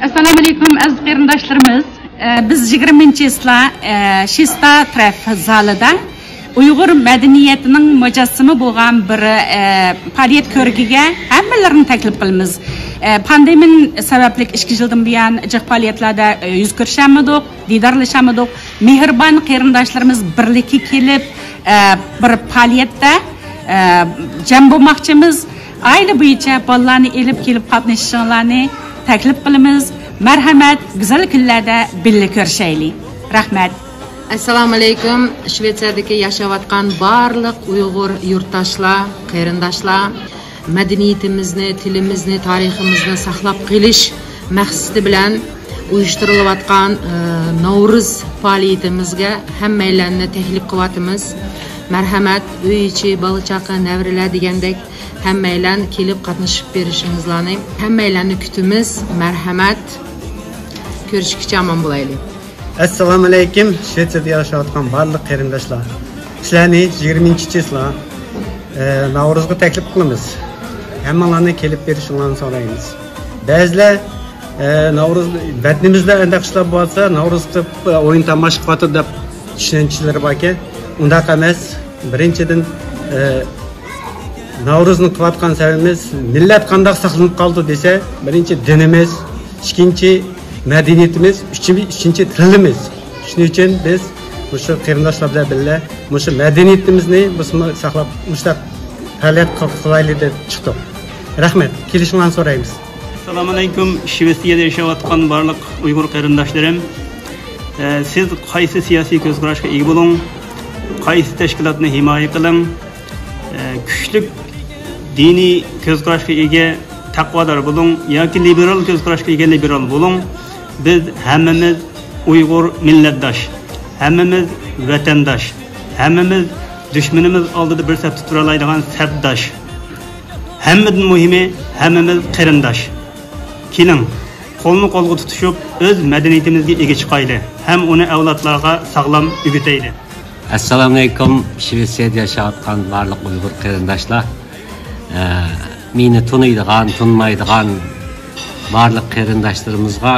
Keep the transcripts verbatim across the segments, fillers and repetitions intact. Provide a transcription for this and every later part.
ئەسسالامۇئەلەيكۇم، ئەزىز قېرىنداشلىرىمىز. ئە، بىز يىگىرمىنچى چىسلا، ئە، شىستا ترەف زالىدا ئۇيغۇر مەدەنىيىتىنىڭ مۇجەسسىمى بولغان بىر، ئە، پائالىيەت كۆرىكىگە ھەممىلىرىنى تەكلىپ قىلىمىز. ئە، پاندېمىيە سەۋەبلىك ئىككى يىلدىن بۇيان جىق پائالىيەتلەردە، ئە، يۈز كۆرۈشەلمىدۇق، دىدارلىشالمىدۇق. مېھرىبان قېرىنداشلىرىمىز بىرلىككە كېلىپ، ئە، بىر پائالىيەتتە، ئە، جەم بولماقچىمىز. ئائىلە بويىچە بالىلارنى ئېلىپ كېلىپ قاتنىشىشىڭلارنى تەكلىپ قىلىمىز. مەرھەمەت، گۈزەل كۈنلەردە بىللە كۆرۈشەيلى. رەھمەت. ئەسسالامۇئەلەيكۇم، شىۋېتسىيەدىكى ياشاۋاتقان بارلىق ئۇيغۇر يۇرتداشلار، قېرىنداشلار. مەدەنىيىتىمىزنى، تىلىمىزنى، تارىخىمىزنى ساقلاپ قېلىش مەقسىتى بىلەن ئۇيۇشتۇرۇلۇۋاتقان، ئى، نەۋرۇز پائالىيىتىمىزگە ھەممەيلەننى تەكلىپ قىلىۋاتىمىز. مەرھەمەت، ئۆي ئىچى، بالا-چاقا، نەۋرىلەر دېگەندەك ھەممەيلەن كېلىپ قاتنىشىپ بېرىشىڭىزلارنى ھەممەيلەننى كۈتىمىز. مەرھەمەت، كۆرۈشكىچە ئامان بولايلى. ئەسسالامۇئەلەيكۇم، شىۋېتسىيەدە ياشاۋاتقان بارلىق قېرىنداشلار. سىلەرنى يىگىرمىنچى چىسلا، ئە، ناۋرۇزغا تەكلىپ قىلىمىز. ھەممىڭلارنى كېلىپ بېرىشىڭلارنى سورايمىز. بەزىلەر، ئە، ناۋرۇز، ۋەتىنىمىزدە ئەنداق ئىشلار بولسا، ناۋرۇز قىلىپ، ئە، ئويۇن تاماشا قىلىۋاتىدۇ دەپ چۈشەنچىلىرى باركەن. ئۇنداق ئەمەس. بىرىنچىدىن، ئە، ناۋرۇزنى قىلىۋاتقان سەۋەبىمىز، مىللەت قانداق ساقلىنىپ قالدى دېسە، بىرىنچى دىنىمىز، ئىككىنچى مەدەنىيىتىمىز، ئۈچىنچى، ئۈچىنچى تىلىمىز. شۇنىڭ ئۈچۈن بىز مۇشۇ قېرىنداشلار بىلەن بىللە مۇشۇ مەدەنىيىتىمىزنى بىزمۇ ساقلاپ، مۇشۇنداق پائالىيەت قىل-، قىلايلى دەپ چىقتۇق. رەھمەت، كېلىشىڭلارنى سورايمىز. ئەسسالامۇئەلەيكۇم، شىۋېتسىيەدە ياشاۋاتقان بارلىق ئۇيغۇر قېرىنداشلىرىم. ئە، سىز قايسى سىياسىي كۆز قاراشقا ئىگە بولۇڭ، قايسى تەشكىلاتنى ھىمايە قىلىڭ، ئە، كۈچلۈك دىنىي كۆز قاراشقا ئىگە تەقۋادار بولۇڭ ياكى لىبېرال كۆز قاراشقا ئىگە لىبېرال بولۇڭ. بىز ھەممىمىز ئۇيغۇر مىللەتداش، ھەممىمىز ۋەتەنداش، ھەممىمىز دۈشمىنىمىز ئالدىدا بىر سەپتە تۇرالايدىغان سەپداش. ھەممىدىن مۇھىمى، ھەممىمىز قېرىنداش. كېلىڭ، قولمۇ قولغا تۇتۇشۇپ، ئۆز مەدەنىيىتىمىزگە ئىگە چىقايلى ھەم ئۇنى ئەۋلادلارغا ساغلام ئۆگىتەيلى. ئەسسالامۇئەلەيكۇم، شىۋېتسىيەدە ياشاۋاتقان بارلىق ئۇيغۇر قېرىنداشلار. ئە، مېنى تونۇيدىغان، تونۇمايدىغان بارلىق قېرىنداشلىرىمىزغا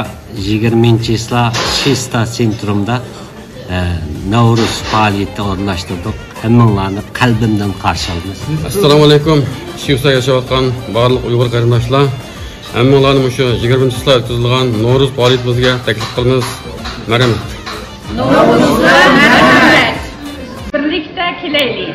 يىگىرمىنچى چىسلا شىستا سېنترۇمدا، ئە، نەۋرۇز پائالىيىتى ئورۇنلاشتۇردۇق. ھەممىڭلارنى قەلبىمدىن قارشى ئالىمىز. ئەسسالامۇ ئەلەيكۇم، شىۋېتسىيەدە ياشاۋاتقان بارلىق ئۇيغۇر قېرىنداشلار. ھەممىڭلارنى مۇشۇ يىگىرمىنچى چىسلا ئۆتكۈزۈلىدىغان نورۇز پائالىيىتىمىزگە تەكلىپ قىلىمىز. مەرھەمەت. بىرلىكتە كېلەيلى.